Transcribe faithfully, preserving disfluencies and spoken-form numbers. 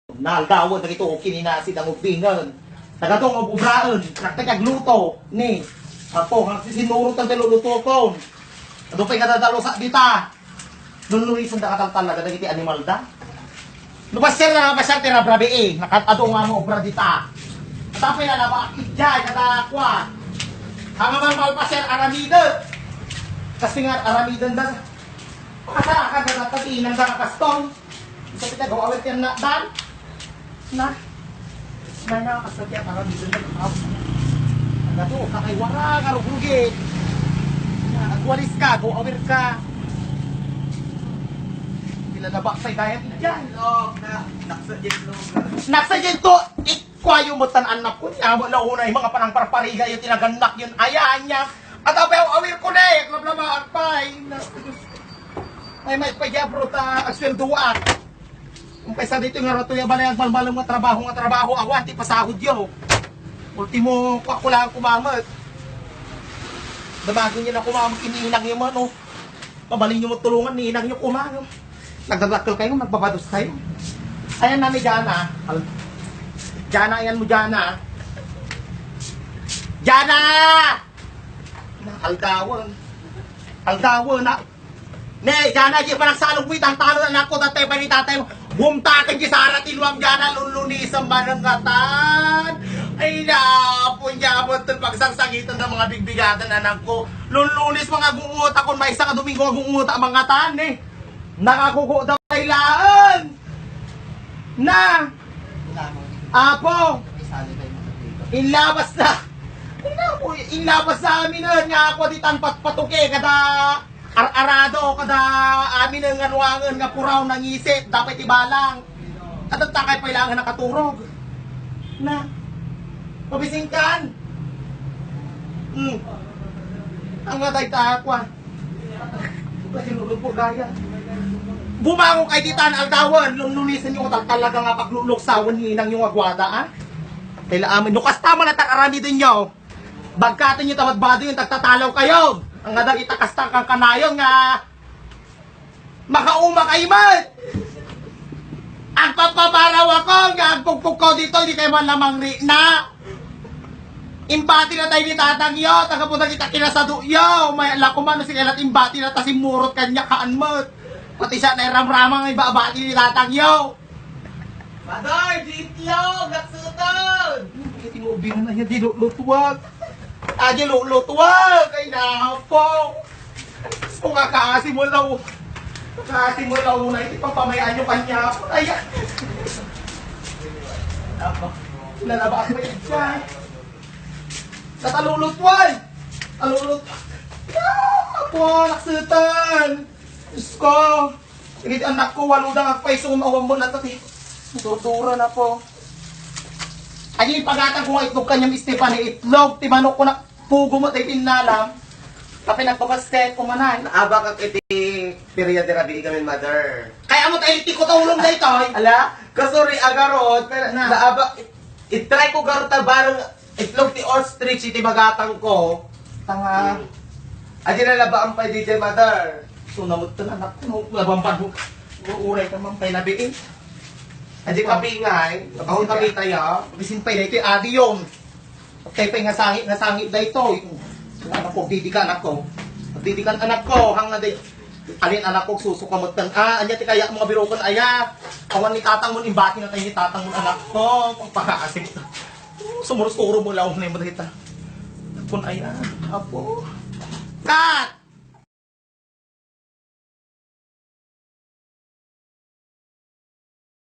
Naaldawen dagiti ukinina, sidang ubbingen. Taga dong ubraen, nakta agluto, ni. Apo, nga sisinurot ang lulutokon. Adu pay nga dadalusa dita. Nunnuisan da kataltalaga dagiti animal da. No, passer na, passer ti rabrabii, nakatado nga mo obra dita. Tapay na naba, ijay, kada kuan. Ang amal malpaser, aramiden. Kasi nga, aramiden da. Pakasarakan na natin, inang da kaston. Isa kita gawa awit yan na, dan. Na. May na, kaston kaya, aramiden da. Ang gato, kakaiwara, karugrugi. Agwalis ka, gawa awir ka. Ilalabak sa dayat dyan. Naksa dyan to, ikwayo mo tan anak ko. Amo na unay mga panangparpariga yung tinagannak yun. Ayan niya. At apaw awir ko na eh. Lablaba, agpay. Ay, may payabro ta. Agsweldoan. Kung kaysa dito nga rato yung balay, agmalmalam nga trabaho, nga trabaho. Awan, ti pasahod yo. Ultimo, kwa ko lang kumamot. Damago niya na kumamot, iniinang yung ano. Mabalin niyo mo tulungan ni inang niyo kumano. Nagdadakkel kayo, magbabados kayo. Ayan na ni Jana. Al- Jana, ayan mo, Jana. Jana! Aldawan. Aldawan na. Ne, Jana, di pa nagsalog mo itang talo na nako, tatay pa ni tatay mo. Bumtakan di Sara, tinuam, Jana, lunlunisan manengatan. Ay, naapon niya mo itong pagsangsangitan ng mga bigbigatan, anak ko. Lunlunis, mga gunguta, kung may isang Domingo, gunguta, mga tan, eh. Nakakuko daw kailaan. Na. Apo. Ilabas na. Ay, naku, ilabas na amin, eh, nga ako di tan patpatuki, kada ar-arado, kada amin, eh, nga nuangen, nga puraw, nangisit, dapat ibalang. At ang takay pa ilangan nakaturog. Na. Pabisingkan. Hmm. Ang nga tayo ta, kuwan. Bumangon kay ditan, aldawan, lunlunisan niyo, tal-, talaga nga pagluluksawan ni inang yung agwada, ah. Kailangan, no, kasta man at aramidin niyo. Bagkatin niyo, tamat bado yung tagtatalaw kayo. Ang nga dagita kasta kang kanayon nga, makauma kayo man. Agpapaparaw ako nga agpugpug ko dito, di kayo man lamang ri na. Imbati na tayo ni tatang yo, tagaputang kita kinasado yo. May ala ko man, sige, la't imbati na ta simurot kanya kaan mo. Pati siya nairamramang ibabati ni tatang yo. Madoy, di itlog, naksutan! Iti mo ubingan na niya, di lulutuan. Ah, di lulutuan! Ay, napo! Kung kakaasim mo law, kakaasim mo law na, iti papamayaan nyo kanya. Ay, ah. Lalaba ako yung tiyan. Natalulutway! Talulutway! Ah, apo, naksutan! Diyos ko! Sige, ti anak ko, walo da nga paiso, maawam mo na to, ti. Durdura na po. Ay, ipagatang ko nga itlog kanyang Stephanie, itlog, ti manok ko na pugo mo, tayo pinalam. Tapi nagbabasket ko manay. Naabak ak iti period ni Rabi Igamin, mother. Kaya mo tayo, ti ko taulong da ito, eh. Ala, kasuri, agarot, pero Na. naabak, it-, itry ko garot na barang itlog ti ostrich iti bagatang ko. Tanga. Hmm. Adi na labaan pa, D J, mother. So, namot ka na, anak ko, no? Labang bago. Uray ka man pa'y nabiin. Adi kapingay. Ako kami tayo. Bisin pa'y na ito, adi yun. Kaya pa'y nga sangit, nga sangit da ito. Anak ko, didikan ako. Didikan anak ko, hang na di. Alin anak ko, susuka mo tan. Ah, anya ti kaya mga birokon, aya. Awan ni tatang mo, imbati na tayo ni tatang mo, anak ko. Pagpakaasik. Sumurusuro mo lang na yung madahita. Kun aya, apo. Cut!